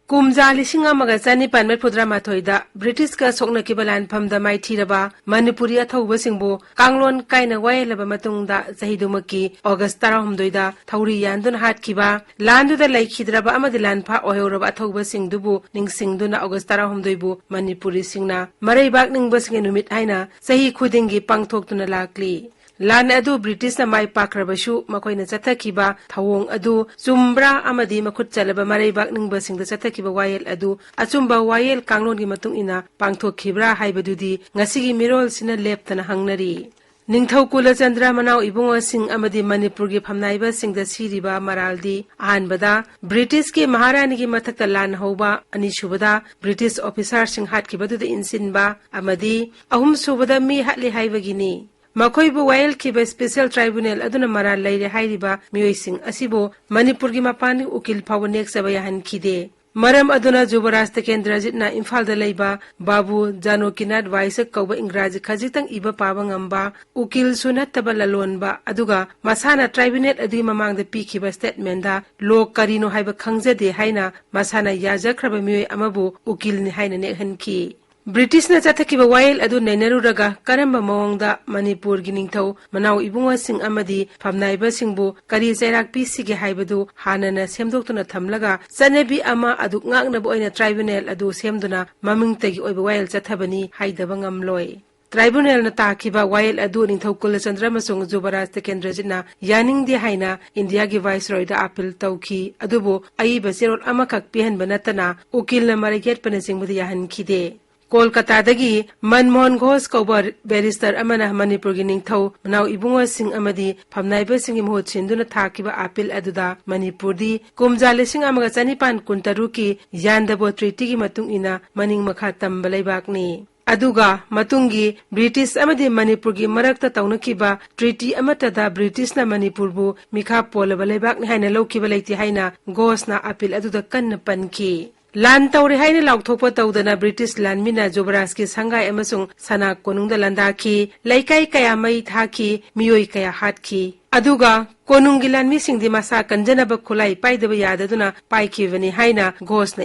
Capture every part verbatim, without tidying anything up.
ꯀꯨꯝꯖꯥ ꯂꯤꯁꯤꯡ ꯑꯃꯒ ꯆꯅꯤꯄꯥꯟ ꯃꯔꯤꯐꯨꯇꯔꯥꯃꯥꯊꯣꯏꯗ ꯕ꯭ꯔꯤꯇꯤꯁꯀ ꯁꯣꯛꯅꯈꯤꯕ ꯂꯥꯟꯐꯝꯗ ꯃꯥꯏꯊꯤꯔꯕ ꯃꯅꯤꯄꯨꯔꯤ ꯑꯊꯧꯕꯁꯤꯡꯕꯨ ꯀꯥꯡꯂꯣꯟ ꯀꯥꯏꯅ ꯋꯥꯌꯦꯜꯂꯕ ꯃꯇꯨꯡꯗ, ꯆꯍꯤꯗꯨꯃꯛꯀꯤ ꯑꯣꯒꯁ ꯇꯔꯥꯍꯨꯝꯗꯣꯏꯗ ꯊꯧꯔꯤ ꯌꯥꯟꯗꯨꯅ ꯍꯥꯠꯈꯤꯕ, ꯂꯥꯟꯗꯨꯗ ꯂꯩꯈꯤꯗ꯭ꯔꯕ ꯑꯃꯗꯤ ꯂꯥꯟꯐꯥ ꯑꯣꯏꯍꯧꯔꯕ ꯑꯊꯧꯕꯁꯤꯡꯗꯨꯕꯨ ꯅꯤꯡꯁꯤꯡꯗꯨꯅ ꯑꯣꯒꯁ ꯇꯔꯥꯍꯨꯝꯗꯣꯏꯕꯨ ꯃꯅꯤꯄꯨꯔꯤꯁꯤꯡꯅ ꯃꯔꯩꯕꯥꯛ ꯅꯤꯡꯕꯁꯤꯡꯒꯤ ꯅꯨꯃꯤꯠ ꯍꯥꯏꯅ ꯆꯍꯤ ꯈꯨꯗꯤꯡꯒꯤ ꯄꯥꯡꯊꯣꯛꯇꯨꯅ ꯂꯥꯛꯂꯤ꯫ ꯂꯥꯟ ꯑꯗꯨ ꯕ꯭ꯔꯤꯇꯤꯁꯅ ꯃꯥꯏ ꯄꯥꯛꯈ꯭ꯔꯕꯁꯨ, ꯃꯈꯣꯏꯅ ꯆꯠꯊꯈꯤꯕ ꯊꯧꯑꯣꯡ ꯑꯗꯨ ꯆꯨꯝꯕ꯭ꯔꯥ ꯑꯃꯗꯤ ꯃꯈꯨꯠ ꯆꯠꯂꯕ ꯃꯔꯩꯕꯥꯛ ꯅꯤꯡꯕꯁꯤꯡꯗ ꯆꯠꯊꯈꯤꯕ ꯋꯥꯌꯦꯜ ꯑꯗꯨ ꯑꯆꯨꯝꯕ ꯋꯥꯌꯦꯜ ꯀꯥꯡꯂꯣꯟꯒꯤ ꯃꯇꯨꯡ ꯏꯟꯅ ꯄꯥꯡꯊꯣꯛꯈꯤꯕ꯭ꯔꯥ ꯍꯥꯏꯕꯗꯨꯗꯤ ꯉꯁꯤꯒꯤ ꯃꯤꯔꯣꯜꯁꯤꯅ ꯂꯦꯞꯇꯅ ꯍꯪꯅꯔꯤ꯫ ꯅꯤꯡꯊꯧ ꯀꯨꯂꯆꯟꯗ꯭ꯔ ꯃꯅꯥꯎ ꯏꯕꯨꯡꯉꯣꯁꯤꯡ ꯑꯃꯗꯤ ꯃꯅꯤꯄꯨꯔꯒꯤ ꯐꯝꯅꯥꯏꯕꯁꯤꯡꯗ ꯁꯤꯔꯤꯕ ꯃꯔꯥꯜꯗꯤ, ꯑꯍꯥꯟꯕꯗ ꯕ꯭ꯔꯤꯇꯤꯁꯀꯤ ꯃꯍꯥꯔꯥꯅꯤꯒꯤ ꯃꯊꯛꯇ ꯂꯥꯟ ꯍꯧꯕ, ꯑꯅꯤꯁꯨꯕꯗ ꯕ꯭ꯔꯤꯇꯤꯁ ꯑꯣꯐꯤꯁꯥꯔꯁꯤꯡ ꯍꯥꯠꯈꯤꯕꯗꯨꯗ ꯏꯟꯁꯤꯟꯕ, ꯑꯃꯗꯤ ꯑꯍꯨꯝꯁꯨꯕꯗ ꯃꯤ ꯍꯥꯠꯂꯤ ꯍꯥꯏꯕꯒꯤꯅꯤ꯫ ꯃꯈꯣꯏꯕꯨ ꯋꯥꯌꯦꯜꯈꯤꯕ ꯁ꯭ꯄꯦꯁꯦꯜ ꯇ꯭ꯔꯥꯏꯕꯨꯅꯦꯜ ꯑꯗꯨꯅ ꯃꯔꯥꯜ ꯂꯩꯔꯦ ꯍꯥꯏꯔꯤꯕ ꯃꯤꯑꯣꯏꯁꯤꯡ ꯑꯁꯤꯕꯨ ꯃꯅꯤꯄꯨꯔꯒꯤ ꯃꯄꯥꯟꯒꯤ ꯎꯀꯤꯜ ꯐꯥꯎꯕ ꯅꯦꯛꯆꯕ ꯌꯥꯍꯟꯈꯤꯗꯦ꯫ ꯃꯔꯝ ꯑꯗꯨꯅ ꯖꯨꯕꯔꯥꯖ ꯇꯤꯀꯦꯟꯗ꯭ꯔꯖꯤꯠꯅ ꯏꯝꯐꯥꯜꯗ ꯂꯩꯕ ꯕꯥꯕꯨ ꯖꯥꯅꯣꯀꯤꯅꯥꯊ ꯋꯥꯏꯁꯛ ꯀꯧꯕ ꯏꯪꯒ꯭ꯔꯥꯖꯤ ꯈꯖꯤꯛꯇꯪ ꯏꯕ ꯄꯥꯕ ꯉꯝꯕ, ꯎꯀꯤꯜꯁꯨ ꯅꯠꯇꯕ ꯂꯂꯣꯟꯕ, ꯑꯗꯨꯒ ꯃꯁꯥꯅ ꯇ꯭ꯔꯥꯏꯕꯨꯅꯦꯜ ꯑꯗꯨꯒꯤ ꯃꯃꯥꯡꯗ ꯄꯤꯈꯤꯕ ꯁ꯭ꯇꯦꯠꯃꯦꯟꯗ ꯂꯣ ꯀꯔꯤꯅꯣ ꯍꯥꯏꯕ ꯈꯪꯖꯗꯦ ꯍꯥꯏꯅ ꯃꯁꯥꯅ ꯌꯥꯖꯈ꯭ꯔꯕ ꯃꯤꯑꯣꯏ ꯑꯃꯕꯨ ꯎꯀꯤꯜꯅꯤ ꯍꯥꯏꯅ ꯅꯦꯛꯍꯟꯈꯤ꯫ ꯕ꯭ꯔꯤꯇꯤꯁꯅ ꯆꯠꯊꯈꯤꯕ ꯋꯥꯌꯦꯜ ꯑꯗꯨ ꯅꯩꯅꯔꯨꯔꯒ ꯀꯔꯝꯕ ꯃꯑꯣꯡꯗ ꯃꯅꯤꯄꯨꯔꯒꯤ ꯅꯤꯡꯊꯧ ꯃꯅꯥꯎ ꯏꯕꯨꯡꯉꯣꯁꯤꯡ ꯑꯃꯗꯤ ꯐꯝꯅꯥꯏꯕꯁꯤꯡꯕꯨ ꯀꯔꯤ ꯆꯩꯔꯥꯛ ꯄꯤꯁꯤꯒꯦ ꯍꯥꯏꯕꯗꯨ ꯍꯥꯟꯅꯅ ꯁꯦꯝꯗꯣꯛꯇꯨꯅ ꯊꯝꯂꯒ ꯆꯠꯅꯕꯤ ꯑꯃ ꯑꯗꯨ ꯉꯥꯛꯅꯕ ꯑꯣꯏꯅ ꯇ꯭ꯔꯥꯏꯕꯨꯅꯦꯜ ꯑꯗꯨ ꯁꯦꯝꯗꯨꯅ ꯃꯃꯤꯡꯇꯒꯤ ꯑꯣꯏꯕ ꯋꯥꯌꯦꯜ ꯆꯠꯊꯕꯅꯤ ꯍꯥꯏꯗꯕ ꯉꯝꯂꯣꯏ꯫ ꯇ꯭ꯔꯥꯏꯕꯨꯅꯦꯜꯅ ꯇꯥꯈꯤꯕ ꯋꯥꯌꯦꯜ ꯑꯗꯨ ꯅꯤꯡꯊꯧ ꯀꯨꯂꯆꯟꯗ꯭ꯔ ꯑꯃꯁꯨꯡ ꯖꯨꯕꯔꯥꯖ ꯇꯤꯀꯦꯟꯗ꯭ꯔꯖꯤꯠꯅ ꯌꯥꯅꯤꯡꯗꯦ ꯍꯥꯏꯅ ꯏꯟꯗꯤꯌꯥꯒꯤ ꯚꯥꯏꯁꯔꯣꯏꯗ ꯑꯥꯄꯤꯜ ꯇꯧꯈꯤ, ꯑꯗꯨꯕꯨ ꯑꯏꯕ ꯆꯦꯔꯣꯜ ꯑꯃꯈꯛ ꯄꯤꯍꯟꯕ ꯅꯠꯇꯅ ꯎꯀꯤꯜꯅ ꯃꯔꯩ ꯌꯦꯠꯄꯅꯆꯤꯡꯕꯗꯤ ꯌꯥꯍꯟꯈꯤꯗꯦ꯫ ꯀꯣꯜꯀꯇꯥꯗꯒꯤ ꯃꯟꯃꯣꯍꯟ ꯘꯣꯁ ꯀꯧꯕ ꯕꯦꯔꯤꯁꯇꯔ ꯑꯃꯅ ꯃꯅꯤꯄꯨꯔꯒꯤ ꯅꯤꯡꯊꯧ ꯃꯅꯥꯎ ꯏꯕꯨꯡꯉꯣꯁꯤꯡ ꯑꯃꯗꯤ ꯐꯝꯅꯥꯏꯕꯁꯤꯡꯒꯤ ꯃꯍꯨꯠ ꯁꯤꯟꯗꯨꯅ ꯊꯥꯈꯤꯕ ꯑꯥꯄꯤꯜ ꯑꯗꯨꯗ ꯃꯅꯤꯄꯨꯔꯗꯤ ꯀꯨꯝꯖꯥ ꯂꯤꯁꯤꯡ ꯑꯃꯒ ꯆꯅꯤꯄꯥꯟ ꯀꯨꯟꯇꯔꯨꯛꯀꯤ ꯌꯥꯟꯗꯕꯣ ꯇ꯭ꯔꯤꯇꯤꯒꯤ ꯃꯇꯨꯡ ꯏꯟꯅ ꯃꯅꯤꯡ ꯃꯈꯥ ꯇꯝꯕ ꯂꯩꯕꯥꯛꯅꯤ꯫ ꯑꯗꯨꯒ ꯃꯇꯨꯡꯒꯤ ꯕ꯭ꯔꯤꯇꯤꯁ ꯑꯃꯗꯤ ꯃꯅꯤꯄꯨꯔꯒꯤ ꯃꯔꯛꯇ ꯇꯧꯅꯈꯤꯕ ꯇ꯭ꯔꯤꯇꯤ ꯑꯃꯠꯇꯗ ꯕ꯭ꯔꯤꯇꯤꯁꯅ ꯃꯅꯤꯄꯨꯔꯕꯨ ꯃꯤꯈꯥ ꯄꯣꯜꯂꯕ ꯂꯩꯕꯥꯛꯅꯤ ꯍꯥꯏꯅ ꯂꯧꯈꯤꯕ ꯂꯩꯇꯦ ꯍꯥꯏꯅ ꯘꯣꯁꯅ ꯑꯥꯄꯤꯜ ꯑꯗꯨꯗ ꯀꯟꯅ ꯄꯟꯈꯤ꯫ ꯂꯥꯟ ꯇꯧꯔꯦ ꯍꯥꯏꯅ ꯂꯥꯎꯊꯣꯛꯄ ꯇꯧꯗꯅ ꯕ꯭ꯔꯤꯇꯤꯁ ꯂꯥꯟꯃꯤꯅ ꯖꯨꯕꯔꯥꯖꯀꯤ ꯁꯪꯒꯥꯏ ꯑꯃꯁꯨꯡ ꯁꯅꯥ ꯀꯣꯅꯨꯡꯗ ꯂꯥꯟꯗꯥꯈꯤ, ꯂꯩꯀꯥꯏ ꯀꯌꯥ ꯃꯩ ꯊꯥꯈꯤ, ꯃꯤꯑꯣꯏ ꯀꯌꯥ ꯍꯥꯠꯈꯤ꯫ ꯑꯗꯨꯒ ꯀꯣꯅꯨꯡꯒꯤ ꯂꯥꯟꯃꯤꯁꯤꯡꯗꯤ ꯃꯁꯥ ꯀꯟꯖꯅꯕ ꯈꯨꯠꯂꯥꯏ ꯄꯥꯏꯗꯕ ꯌꯥꯗꯗꯨꯅ ꯄꯥꯏꯈꯤꯕꯅꯤ ꯍꯥꯏꯅ ꯘꯣꯁꯅ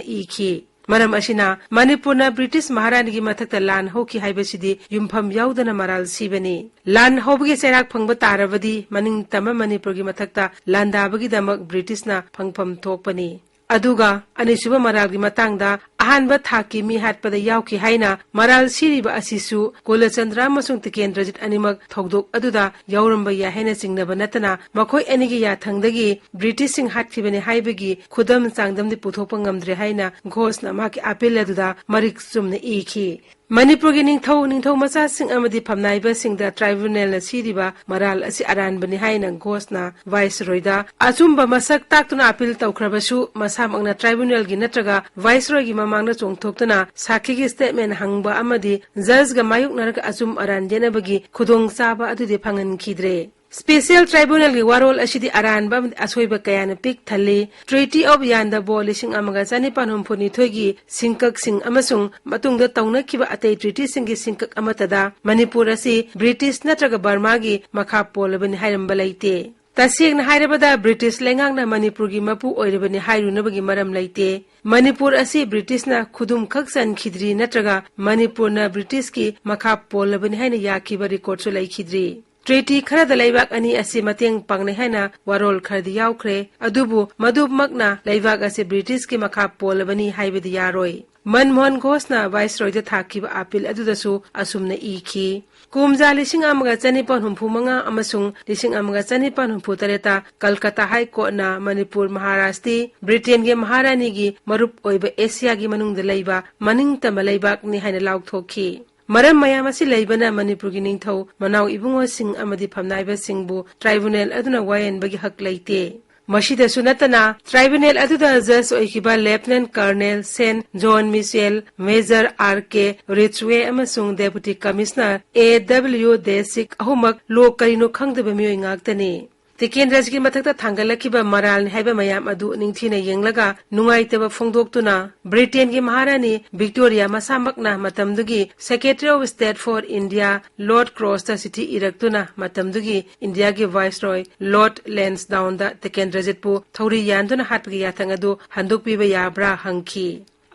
ꯏꯈꯤ꯫ ꯃꯔꯝ ꯑꯁꯤꯅ ꯃꯅꯤꯄꯨꯔꯅ ꯕ꯭ꯔꯤꯇꯤꯁ ꯃꯍꯥꯔꯥꯅꯤꯒꯤ ꯃꯊꯛꯇ ꯂꯥꯟ ꯍꯧꯈꯤ ꯍꯥꯏꯕꯁꯤꯗꯤ ꯌꯨꯝꯐꯝ ꯌꯥꯎꯗꯅ ꯃꯔꯥꯜ ꯁꯤꯕꯅꯤ꯫ ꯂꯥꯟ ꯍꯧꯕꯒꯤ ꯆꯩꯔꯥꯛ ꯐꯪꯕ ꯇꯥꯔꯕꯗꯤ ꯃꯅꯤꯡꯇꯝꯕ ꯃꯅꯤꯄꯨꯔꯒꯤ ꯃꯊꯛꯇ ꯂꯥꯟꯗꯥꯕꯒꯤꯗꯃꯛ ꯕ꯭ꯔꯤꯇꯤꯁꯅ ꯐꯪꯐꯝ ꯊꯣꯛꯄꯅꯤ꯫ ꯑꯗꯨꯒ ꯑꯅꯤꯁꯨꯕ ꯃꯔꯥꯜꯒꯤ ꯃꯇꯥꯡꯗ ꯑꯍꯥꯟꯕ ꯊꯥꯛꯀꯤ ꯃꯤ ꯍꯥꯠꯄꯗ ꯌꯥꯎꯈꯤ ꯍꯥꯏꯅ ꯃꯔꯥꯜ ꯁꯤꯔꯤꯕ ꯑꯁꯤꯁꯨ ꯀꯨꯂꯆꯟꯗ꯭ꯔ ꯑꯃꯁꯨꯡ ꯇꯤꯀꯦꯟꯗ꯭ꯔꯖꯤꯠ ꯑꯅꯤꯃꯛ ꯊꯧꯗꯣꯛ ꯑꯗꯨꯗ ꯌꯥꯎꯔꯝꯕ ꯌꯥꯏ ꯍꯥꯏꯅ ꯆꯤꯡꯅꯕ ꯅꯠꯇꯅ ꯃꯈꯣꯏ ꯑꯅꯤꯒꯤ ꯌꯥꯊꯪꯗꯒꯤ ꯕ꯭ꯔꯤꯇꯤꯁꯁꯤꯡ ꯍꯥꯠꯈꯤꯕꯅꯤ ꯍꯥꯏꯕꯒꯤ ꯈꯨꯗꯝ ꯆꯥꯡꯗꯝꯗꯤ ꯄꯨꯊꯣꯛꯄ ꯉꯝꯗ꯭ꯔꯦ ꯍꯥꯏꯅ ꯘꯣꯁꯅ ꯃꯍꯥꯛꯀꯤ ꯑꯥꯄꯤꯜ ꯑꯗꯨꯗ ꯃꯔꯤꯛ ꯆꯨꯝꯅ ꯏꯈꯤ꯫ ꯃꯅꯤꯄꯨꯔꯒꯤ ꯅꯤꯡꯊꯧ, ꯅꯤꯡꯊꯧ ꯃꯆꯥꯁꯤꯡ ꯑꯃꯗꯤ ꯐꯝꯅꯥꯏꯕꯁꯤꯡꯗ ꯇ꯭ꯔꯥꯏꯕꯨꯅꯦꯜꯅ ꯁꯤꯔꯤꯕ ꯃꯔꯥꯜ ꯑꯁꯤ ꯑꯔꯥꯟꯕꯅꯤ ꯍꯥꯏꯅ ꯘꯣꯁꯅ ꯚꯥꯏꯁꯔꯣꯏꯗ ꯑꯆꯨꯝꯕ ꯃꯁꯛ ꯇꯥꯛꯇꯨꯅ ꯑꯥꯄꯤꯜ ꯇꯧꯈ꯭ꯔꯕꯁꯨ, ꯃꯁꯥꯃꯛꯅ ꯇ꯭ꯔꯥꯏꯕꯨꯅꯦꯜꯒꯤ ꯅꯠꯇ꯭ꯔꯒ ꯚꯥꯏꯁꯔꯣꯏꯒꯤ ꯃꯃꯥꯡꯗ ꯆꯣꯡꯊꯣꯛꯇꯨꯅ ꯁꯥꯈꯤꯒꯤ ꯁ꯭ꯇꯦꯠꯃꯦꯟ ꯍꯪꯕ ꯑꯃꯗꯤ ꯖꯖꯒ ꯃꯥꯌꯣꯛꯅꯔꯒ ꯑꯆꯨꯝ ꯑꯔꯥꯟ ꯌꯦꯠꯅꯕꯒꯤ ꯈꯨꯗꯣꯡꯆꯥꯕ ꯑꯗꯨꯗꯤ ꯐꯪꯍꯟꯈꯤꯗ꯭ꯔꯦ꯫ ꯁ꯭ꯄꯦꯁꯤꯌꯦꯜ ꯇ꯭ꯔꯥꯏꯕꯨꯅꯦꯜꯒꯤ ꯋꯥꯔꯣꯜ ꯑꯁꯤꯗꯤ ꯑꯔꯥꯟꯕ ꯑꯃꯗꯤ ꯑꯁꯣꯏꯕ ꯀꯌꯥꯅ ꯄꯤꯛ ꯊꯜꯂꯤ꯫ ꯇ꯭ꯔꯤꯇꯤ ꯑꯣꯐ ꯌꯥꯟꯗꯕꯣ ꯂꯤꯁꯤꯡ ꯑꯃꯒ ꯆꯅꯤꯄꯥꯟ ꯍꯨꯝꯐꯨꯅꯤꯊꯣꯏꯒꯤ ꯁꯤꯡꯀꯛꯁꯤꯡ ꯑꯃꯁꯨꯡ ꯃꯇꯨꯡꯗ ꯇꯧꯅꯈꯤꯕ ꯑꯇꯩ ꯇ꯭ꯔꯤꯇꯤꯁꯤꯡꯒꯤ ꯁꯤꯡꯀꯛ ꯑꯃꯠꯇꯗ ꯃꯅꯤꯄꯨꯔ ꯑꯁꯤ ꯕ꯭ꯔꯤꯇꯤꯁ ꯅꯠꯇ꯭ꯔꯒ ꯕꯔꯃꯥꯒꯤ ꯃꯈꯥ ꯄꯣꯜꯂꯕꯅꯤ ꯍꯥꯏꯔꯝꯕ ꯂꯩꯇꯦ꯫ ꯇꯁꯦꯡꯅ ꯍꯥꯏꯔꯕꯗ, ꯕ꯭ꯔꯤꯇꯤꯁ ꯂꯩꯉꯥꯛꯅ ꯃꯅꯤꯄꯨꯔꯒꯤ ꯃꯄꯨ ꯑꯣꯏꯔꯕꯅꯤ ꯍꯥꯏꯔꯨꯅꯕꯒꯤ ꯃꯔꯝ ꯂꯩꯇꯦ꯫ ꯃꯅꯤꯄꯨꯔ ꯑꯁꯤ ꯕ꯭ꯔꯤꯇꯤꯁꯅ ꯈꯨꯗꯨꯝꯈꯛ ꯆꯟꯈꯤꯗ꯭ꯔꯤ ꯅꯠꯇ꯭ꯔꯒ ꯃꯅꯤꯄꯨꯔꯅ ꯕ꯭ꯔꯤꯇꯤꯁꯀꯤ ꯃꯈꯥ ꯄꯣꯜꯂꯕꯅꯤ ꯍꯥꯏꯅ ꯌꯥꯈꯤꯕ ꯔꯦꯀꯣꯔꯗꯁꯨ ꯂꯩꯈꯤꯗ꯭ꯔꯤ꯫ ꯇ꯭ꯔꯤꯇꯤ ꯈꯔꯗ ꯂꯩꯕꯥꯛ ꯑꯅꯤ ꯑꯁꯤ ꯃꯇꯦꯡ ꯄꯥꯡꯅꯩ ꯍꯥꯏꯅ ꯋꯥꯔꯣꯜ ꯈꯔꯗꯤ ꯌꯥꯎꯈ꯭ꯔꯦ, ꯑꯗꯨꯕꯨ ꯃꯗꯨꯃꯛꯅ ꯂꯩꯕꯥꯛ ꯑꯁꯤ ꯕ꯭ꯔꯤꯇꯤꯁꯀꯤ ꯃꯈꯥ ꯄꯣꯜꯂꯕꯅꯤ ꯍꯥꯏꯕꯗꯤ ꯌꯥꯔꯣꯏ꯫ ꯃꯟꯃꯣꯍꯟ ꯘꯣꯁꯅ ꯚꯥꯏꯁꯔꯣꯏꯗ ꯊꯥꯈꯤꯕ ꯑꯥꯄꯤꯜ ꯑꯗꯨꯗꯁꯨ ꯑꯁꯨꯝꯅ ꯏꯈꯤ, ꯀꯨꯝꯖꯥ ꯂꯤꯁꯤꯡ ꯑꯃꯒ ꯆꯅꯤꯄꯥꯟ ꯍꯨꯝꯐꯨ ꯃꯉꯥ ꯑꯃꯁꯨꯡ ꯂꯤꯁꯤꯡ ꯑꯃꯒ ꯆꯅꯤꯄꯥꯟ ꯍꯨꯝꯐꯨ ꯇꯔꯦꯠꯇ ꯀꯜꯀꯇꯥ ꯍꯥꯏ ꯀꯣꯔꯠꯅ ꯃꯅꯤꯄꯨꯔ ꯃꯍꯥꯔꯥꯖꯇꯤ ꯕ꯭ꯔꯤꯇꯦꯟꯒꯤ ꯃꯍꯥꯔꯥꯅꯤꯒꯤ ꯃꯔꯨꯞ ꯑꯣꯏꯕ ꯑꯦꯁꯤꯌꯥꯒꯤ ꯃꯅꯨꯡꯗ ꯂꯩꯕ ꯃꯅꯤꯡꯇꯝꯕ ꯂꯩꯕꯥꯛꯅꯤ ꯍꯥꯏꯅ ꯂꯥꯎꯊꯣꯛꯈꯤ꯫ ꯃꯔꯝ ꯃꯌꯥꯝ ꯑꯁꯤ ꯂꯩꯕꯅ ꯃꯅꯤꯄꯨꯔꯒꯤ ꯅꯤꯡꯊꯧ ꯃꯅꯥꯎ ꯏꯕꯨꯡꯉꯣꯁꯤꯡ ꯑꯃꯗꯤ ꯐꯝꯅꯥꯏꯕꯁꯤꯡꯕꯨ ꯇ꯭ꯔꯥꯏꯕꯨꯅꯦꯜ ꯑꯗꯨꯅ ꯋꯥꯌꯦꯟꯕꯒꯤ ꯍꯛ ꯂꯩꯇꯦ꯫ ꯃꯁꯤꯗꯁꯨ ꯅꯠꯇꯅ, ꯇ꯭ꯔꯥꯏꯕꯨꯅꯦꯜ ꯑꯗꯨꯗ ꯖꯖ ꯑꯣꯏꯈꯤꯕ lieutenant colonel saint John Michael, major R K Richwe ꯑꯃꯁꯨꯡ ꯗꯦꯄꯨꯇꯤ ꯀꯃꯤꯁꯅꯔ ꯑꯦ ꯗꯕ꯭ꯂꯤꯎ ꯗꯦꯁꯤꯛ ꯑꯍꯨꯝꯃꯛ ꯂꯣ ꯀꯔꯤꯅꯣ ꯈꯪꯗꯕ ꯃꯤꯑꯣꯏ ꯉꯥꯛꯇꯅꯤ꯫ ꯇꯤꯀꯦꯟꯗ꯭ꯔꯖꯤꯠꯀꯤ ꯃꯊꯛꯇ ꯊꯥꯡꯒꯠꯂꯛꯈꯤꯕ ꯃꯔꯥꯜꯅꯤ ꯍꯥꯏꯕ ꯃꯌꯥꯝ ꯑꯗꯨ ꯅꯤꯡꯊꯤꯅ ꯌꯦꯡꯂꯒ ꯅꯨꯡꯉꯥꯏꯇꯕ ꯐꯣꯡꯗꯣꯛꯇꯨꯅ ꯕ꯭ꯔꯤꯇꯦꯟꯒꯤ ꯃꯍꯥꯔꯥꯅꯤ ꯚꯤꯛꯇꯣꯔꯤꯌꯥ ꯃꯁꯥꯃꯛꯅ ꯃꯇꯝꯗꯨꯒꯤ Secretary of State for India Lord Cross ꯇ ꯆꯤꯊꯤ ꯏꯔꯛꯇꯨꯅ ꯃꯇꯝꯗꯨꯒꯤ ꯏꯟꯗꯤꯌꯥꯒꯤ Viceroy Lord Lansdowne ꯗ ꯇꯤꯀꯦꯟꯗ꯭ꯔꯖꯤꯠꯄꯨ ꯊꯧꯔꯤ ꯌꯥꯟꯗꯨꯅ ꯍꯥꯠꯄꯒꯤ ꯌꯥꯊꯪ ꯑꯗꯨ ꯍꯟꯗꯣꯛꯄꯤꯕ ꯌꯥꯕ꯭ꯔꯥ ꯍꯪꯈꯤ꯫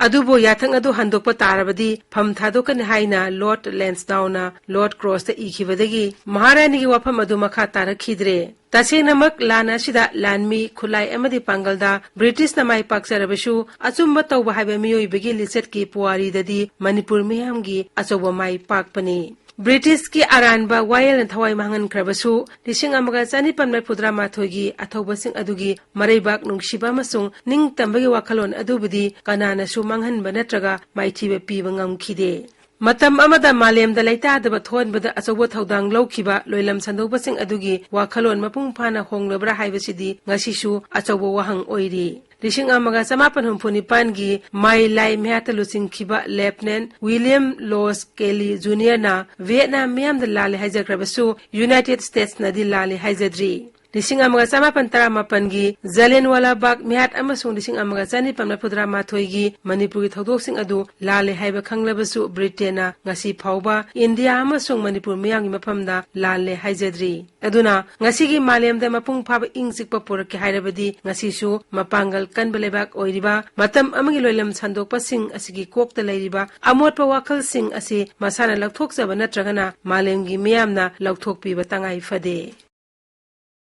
ꯑꯗꯨꯕꯨ ꯌꯥꯊꯪ ꯑꯗꯨ ꯍꯟꯗꯣꯛꯄ ꯇꯥꯔꯕꯗꯤ ꯐꯝ ꯊꯥꯗꯣꯛꯀꯅꯤ ꯍꯥꯏꯅ Lord Lansdowne ꯅ Lord Cross ꯇ ꯏꯈꯤꯕꯗꯒꯤ ꯃꯍꯥꯔꯥꯅꯤꯒꯤ ꯋꯥꯐꯝ ꯑꯗꯨ ꯃꯈꯥ ꯇꯥꯔꯛꯈꯤꯗ꯭ꯔꯦ꯫ ꯇꯁꯦꯡꯅꯃꯛ ꯂꯥꯟ ꯑꯁꯤꯗ ꯂꯥꯟꯃꯤ, ꯈꯨꯠꯂꯥꯏ ꯑꯃꯗꯤ ꯄꯥꯡꯒꯜꯗ ꯕ꯭ꯔꯤꯇꯤꯁꯅ ꯃꯥꯏ ꯄꯥꯛꯆꯔꯕꯁꯨ ꯑꯆꯨꯝꯕ ꯇꯧꯕ ꯍꯥꯏꯕ ꯃꯤꯑꯣꯏꯕꯒꯤ ꯂꯤꯆꯠꯀꯤ ꯄꯨꯋꯥꯔꯤꯗꯗꯤ ꯃꯅꯤꯄꯨꯔ ꯃꯤꯌꯥꯝꯒꯤ ꯑꯆꯧꯕ ꯃꯥꯏ ꯄꯥꯛꯄꯅꯤ꯫ ꯕ꯭ꯔꯤꯇꯤꯁꯀꯤ ꯑꯔꯥꯟꯕ ꯋꯥꯌꯦꯜꯅ ꯊꯋꯥꯏ ꯃꯥꯡꯍꯟꯈ꯭ꯔꯕꯁꯨ ꯂꯤꯁꯤꯡ ꯑꯃꯒ ꯆꯅꯤꯄꯥꯟ ꯃꯔꯤꯐꯨꯇꯔꯥ ꯃꯥꯊꯣꯏꯒꯤ ꯑꯊꯧꯕꯁꯤꯡ ꯑꯗꯨꯒꯤ ꯃꯔꯩꯕꯥꯛ ꯅꯨꯡꯁꯤꯕ ꯑꯃꯁꯨꯡ ꯅꯤꯡꯇꯝꯕꯒꯤ ꯋꯥꯈꯜꯂꯣꯟ ꯑꯗꯨꯕꯨꯗꯤ ꯀꯅꯥꯅꯁꯨ ꯃꯥꯡꯍꯟꯕ ꯅꯠꯇ꯭ꯔꯒ ꯃꯥꯏꯊꯤꯕ ꯄꯤꯕ ꯉꯝꯈꯤꯗꯦ꯫ ꯃꯇꯝ ꯑꯃꯗ ꯃꯥꯂꯦꯝꯗ ꯂꯩꯇꯥꯗꯕ ꯊꯣꯛꯍꯟꯕꯗ ꯑꯆꯧꯕ ꯊꯧꯗꯥꯡ ꯂꯧꯈꯤꯕ ꯂꯣꯏꯂꯝ ꯁꯟꯗꯣꯛꯄꯁꯤꯡ ꯑꯗꯨꯒꯤ ꯋꯥꯈꯜꯂꯣꯟ ꯃꯄꯨꯡ ꯐꯥꯅ ꯍꯣꯡꯂꯕ꯭ꯔꯥ ꯍꯥꯏꯕꯁꯤꯗꯤ ꯉꯁꯤꯁꯨ ꯑꯆꯧꯕ ꯋꯥꯍꯪ ꯑꯣꯏꯔꯤ꯫ ꯂꯤꯁꯤꯡ ꯑꯃꯒ ꯆꯃꯥꯄꯟ ꯍꯨꯝꯐꯨ ꯅꯤꯄꯥꯟꯒꯤ ꯃꯥꯏ ꯂꯥꯏ ꯃꯤꯍꯥꯠꯇ ꯂꯨꯆꯤꯡꯈꯤꯕ Lieutenant William Lowes Kelly Junior ꯅ ꯚꯤꯌꯦꯠꯅꯥꯝ ꯃꯤꯌꯥꯝꯗ ꯂꯥꯜꯂꯦ ꯍꯥꯏꯖꯈ꯭ꯔꯕꯁꯨ ꯌꯨꯅꯥꯏꯇꯦꯗ ꯁ꯭ꯇꯦꯠꯁꯅꯗꯤ ꯂꯥꯜꯂꯦ ꯍꯥꯏꯖꯗ꯭ꯔꯤ꯫ ꯂꯤꯁꯤꯡ ꯑꯃꯒ ꯆꯃꯥꯄꯟ ꯇꯔꯥꯃꯥꯄꯟꯒꯤ ꯖꯥꯂꯤꯌꯟꯋꯥꯂꯥ ꯕꯥꯒ ꯃꯤꯍꯥꯠ ꯑꯃꯁꯨꯡ ꯂꯤꯁꯤꯡ ꯑꯃꯒ ꯆꯅꯤꯄꯥꯟ ꯃꯔꯤꯐꯨꯇꯔꯥ ꯃꯥꯊꯣꯏꯒꯤ ꯃꯅꯤꯄꯨꯔꯒꯤ ꯊꯧꯗꯣꯛꯁꯤꯡ ꯑꯗꯨ ꯂꯥꯜꯂꯦ ꯍꯥꯏꯕ ꯈꯪꯂꯕꯁꯨ ꯕ꯭ꯔꯤꯇꯦꯟꯅ ꯉꯁꯤ ꯐꯥꯎꯕ ꯏꯟꯗꯤꯌꯥ ꯑꯃꯁꯨꯡ ꯃꯅꯤꯄꯨꯔ ꯃꯤꯌꯥꯝꯒꯤ ꯃꯐꯝꯗ ꯂꯥꯜꯂꯦ ꯍꯥꯏꯖꯗ꯭ꯔꯤ꯫ ꯑꯗꯨꯅ ꯉꯁꯤꯒꯤ ꯃꯥꯂꯦꯝꯗ ꯃꯄꯨꯡ ꯐꯥꯕ ꯏꯪ ꯆꯤꯛꯄ ꯄꯨꯔꯛꯀꯦ ꯍꯥꯏꯔꯕꯗꯤ ꯉꯁꯤꯁꯨ ꯃꯄꯥꯡꯒꯜ ꯀꯟꯕ ꯂꯩꯕꯥꯛ ꯑꯣꯏꯔꯤꯕ, ꯃꯇꯝ ꯑꯃꯒꯤ ꯂꯣꯏꯂꯝ ꯁꯟꯗꯣꯛꯄꯁꯤꯡ ꯑꯁꯤꯒꯤ ꯀꯣꯛꯇ ꯂꯩꯔꯤꯕ ꯑꯃꯣꯠꯄ ꯋꯥꯈꯜꯁꯤꯡ ꯑꯁꯤ ꯃꯁꯥꯅ ꯂꯧꯊꯣꯛꯆꯕ ꯅꯠꯇ꯭ꯔꯒꯅ ꯃꯥꯂꯦꯝꯒꯤ ꯃꯤꯌꯥꯝꯅ ꯂꯧꯊꯣꯛꯄꯤꯕ ꯇꯉꯥꯏ ꯐꯗꯦ꯫